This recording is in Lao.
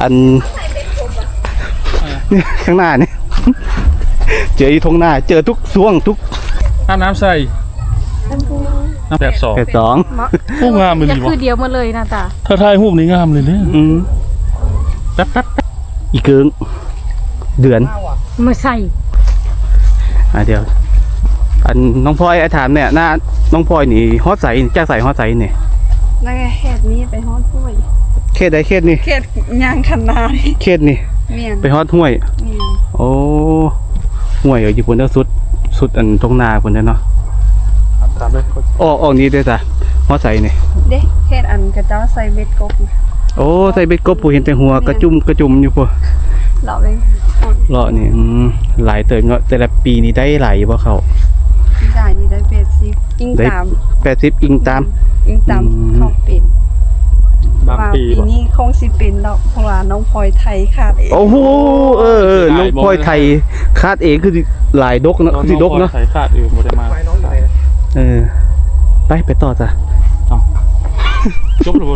ອັນ ນີ້ ຂ້າງໜ້ານີ້ ເຈີຢູ່ທົ່ງນາ ເຈີທຸກຊ່ວງ ທຸກ ອາບນ້ຳໃສ່ ນ້ຳແປດສອງ ແປດສອງ ໂອ້ ງາມອີ່ຫຼີ ຄືດຽວໝົດເລີຍໜ້າຕາ ຖ້າຖ່າຍຮູບນີ້ງາມເລີຍເດ້ ອືມ ແປັບໆ ອີເກີງ ເດືອນ ມາໃສ່ ອ່າ ດຽວ ອັນ ນ້ອງພອຍ ອ້າຍຖາມແດ່ ນ້າ ນ້ອງພອຍນີ້ຮອດໃສ? ຈາກໃສຮອດໃສນີ້? ແລ້ວເຂດນີ້ໄປຮອດຫ້ວຍ ເຂດໃດ? ເຂດນີ້ ເຂດຍ່າງຄັນນານີ້ ເຂດນີ້ ແມ່ນ ໄປຮອດຫ້ວຍ ແມ່ນ ໂອ້ ຫ້ວຍຢູ່ພຸ້ນເດີ ສຸດ ສຸດອັນທົ່ງນາພຸ້ນເດີເນາະ ຖາມເລີຍ ອອກ ອອກນີ້ເດີຈ້ະ ຮອດໃສນີ້? ເດ້ ເຂດອັນຂະເຈົ້າໃສ່ເບັດກົບ ໂອ້ ໃສ່ເບັດກົບ ຜູ້ເຫັນແຕ່ຫົວ ແມ່ນ ກະຈຸ່ມກະຈຸ່ມຢູ່ພຸ້ນ ເລາະເບິ່ງ ເລາະນີ້ ອືມ ຫຼາຍເຕີບເນາະ ແຕ່ລະປີນີ້ໄດ້ຫຼາຍຢູ່ບໍ່ເຂົ້າ? ປີກາຍນີ້ໄດ້ແປດສິບ ອີງຕາມ ໄດ້ແປດສິບ ອີງຕາມ ອີງຕາມ ອືມ ເຂົ້າເປັນ ບາງປີ ວ່າປີນີ້ຄົງຊິເປັນດອກ ເພາະວ່ານ້ອງພອຍໄຖຄາດເອງ ໂອ້ໂຫ ເອີ ເອີ ນ້ອງພອຍໄຖຄາດເອງ ຄືຊິຫຼາຍດົກເນາະ ຄືຊິດົກເນາະ ນ້ອງພອຍໄຖຄາດເອງ ບໍ່ໄດ້ມາ ເອີ ໄປ ໄປຕໍ່ຈ້ະ ເອົ້າ ຈົບແລ້ວບໍ່?